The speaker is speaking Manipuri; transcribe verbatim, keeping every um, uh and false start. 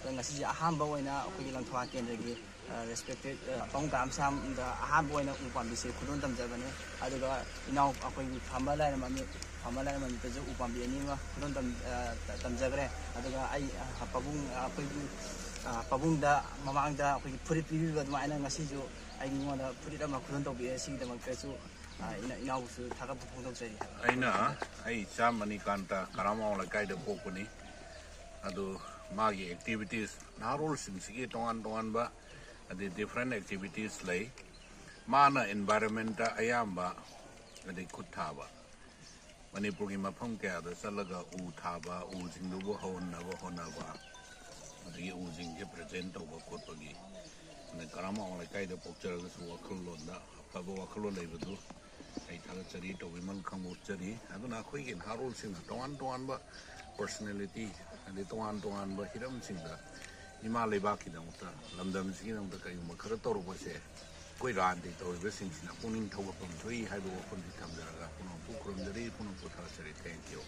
ꯑꯗꯣ ꯉꯁꯤꯁꯦ ꯑꯍꯥꯟꯕ ꯑꯣꯏꯅ ꯑꯩꯈꯣꯏꯒꯤ ꯂꯪꯊꯕꯥꯜ ꯀꯦꯟꯗ꯭ꯔꯒꯤ ꯔꯦꯁꯄꯦꯛꯇꯦꯠ ꯄꯥꯕꯨꯡ ꯀꯔꯥꯝ ꯁꯥꯝꯗ ꯑꯍꯥꯟꯕ ꯑꯣꯏꯅ ꯎ ꯄꯥꯝꯕꯤꯁꯦ ꯈꯨꯗꯣꯜ ꯇꯝꯖꯕꯅꯤ꯫ ꯑꯗꯨꯒ ꯏꯅꯥꯎ ꯑꯩꯈꯣꯏꯒꯤ ꯐꯝꯕ ꯂꯥꯏꯔꯝ ꯑꯃꯤ ꯐꯝꯕ ꯂꯥꯏꯔꯝ ꯑꯃꯤꯇꯁꯨ ꯎ ꯄꯥꯝꯕꯤ ꯑꯅꯤ ꯑꯃ ꯈꯨꯗꯣꯜ ꯇꯝ- ꯑ, ꯇ- ꯇꯝꯖꯈ꯭ꯔꯦ꯫ ꯑꯗꯨꯒ ꯑꯩ ꯑ, ꯄꯥꯕꯨꯡ ꯑꯩꯈꯣꯏꯒꯤ ꯑ, ꯄꯥꯕꯨꯡꯗ ꯃꯃꯥꯡꯗ ꯑꯩꯈꯣꯏꯒꯤ ꯐꯨꯔꯤꯠ ꯄꯤꯕꯤꯕ ꯑꯗꯨꯃꯥꯏꯅ ꯉꯁꯤꯁꯨ ꯑꯩꯉꯣꯟꯗ ꯐꯨꯔꯤꯠ ꯑꯃ ꯈꯨꯗꯣꯜ ꯇꯧꯕꯤꯔꯦ꯫ ꯁꯤꯒꯤꯗꯃꯛꯇꯁꯨ ꯑ, ꯏꯅꯥ- ꯏꯅꯥꯎꯕꯨꯁꯨ ꯊꯥꯒꯠꯄ ꯐꯣꯡꯗꯣꯛꯆꯔꯤ꯫ ꯑꯩꯅ, ꯑꯩ ꯏꯆꯥ ꯃꯅꯤꯀꯥꯟꯇ ꯀꯔꯥꯝ ꯑꯋꯥꯡ ꯂꯩꯀꯥꯏꯗ ꯄꯣꯛꯄꯅꯤ꯫ ꯑꯗꯨ ꯃꯥꯒꯤ ꯑꯦꯛꯇꯤꯚꯤꯇꯤꯁ, ꯅꯍꯥꯔꯣꯜꯁꯤꯡꯁꯤꯒꯤ ꯇꯣꯉꯥꯟ ꯇꯣꯉꯥꯟꯕ ꯑꯗꯩ ꯗꯤꯐ꯭ꯔꯦꯟ ꯑꯦꯛꯇꯤꯚꯤꯇꯤꯁ ꯂꯩ꯫ ꯃꯥꯅ ꯏꯟꯚꯥꯏꯔꯟꯃꯦꯟꯇ ꯑꯌꯥꯝꯕ ꯑꯗꯩ ꯈꯨꯠ ꯊꯥꯕ, ꯃꯅꯤꯄꯨꯔꯒꯤ ꯃꯐꯝ ꯀꯌꯥꯗ ꯆꯠꯂꯒ ꯎ ꯊꯥꯕ, ꯎꯁꯤꯡꯗꯨꯕꯨ ꯍꯧꯍꯟꯅꯕ ꯍꯣꯠꯅꯕ, ꯑꯗꯒꯤ ꯎꯁꯤꯡꯁꯦ ꯄ꯭ꯔꯤꯖꯦꯟ ꯇꯧꯕ ꯈꯣꯠꯄꯒꯤ, ꯑꯗꯩ ꯀꯔꯥꯝ ꯑꯋꯥꯡ ꯂꯩꯀꯥꯏꯗ ꯄꯣꯛꯆꯔꯒꯁꯨ ꯋꯥꯈꯜꯂꯣꯟꯗ ꯑꯐꯕ ꯋꯥꯈꯜꯂꯣꯟ ꯂꯩꯕꯗꯨ ꯑꯩ ꯊꯥꯒꯠꯆꯔꯤ, ꯇꯧꯕꯤꯃꯜ ꯈꯪꯕ ꯎꯠꯆꯔꯤ꯫ ꯑꯗꯨꯅ ꯑꯩꯈꯣꯏꯒꯤ ꯅꯍꯥꯔꯣꯜꯁꯤꯡꯅ ꯇꯣꯉꯥꯟ ꯇꯣꯉꯥꯟꯕ ꯄꯔꯁꯣꯅꯦꯂꯤꯇꯤ, ꯑꯗꯩ ꯇꯣꯉꯥꯟ ꯇꯣꯉꯥꯟꯕ ꯍꯤꯔꯝꯁꯤꯡꯗ ꯏꯃꯥ ꯂꯩꯕꯥꯛꯀꯤꯗꯃꯛꯇ, ꯂꯝꯗꯝꯁꯤꯒꯤꯗꯃꯛꯇ ꯀꯔꯤꯒꯨꯝꯕ ꯈꯔ ꯇꯧꯔꯛꯄꯁꯦ ꯑꯩꯈꯣꯏ ꯔꯥꯟꯇꯤ ꯇꯧꯔꯤꯕꯁꯤꯡꯁꯤꯅ ꯄꯨꯛꯅꯤꯡ ꯊꯧꯒꯠꯐꯝ ꯊꯣꯛꯏ ꯍꯥꯏꯕ ꯋꯥꯐꯝꯁꯤ ꯊꯝꯖꯔꯒ ꯄꯨꯝꯅꯃꯛꯄꯨ ꯈꯨꯔꯨꯝꯖꯔꯤ, ꯄꯨꯝꯅꯃꯛꯄꯨ ꯊꯥꯒꯠꯆꯔꯤ꯫ Thank you꯫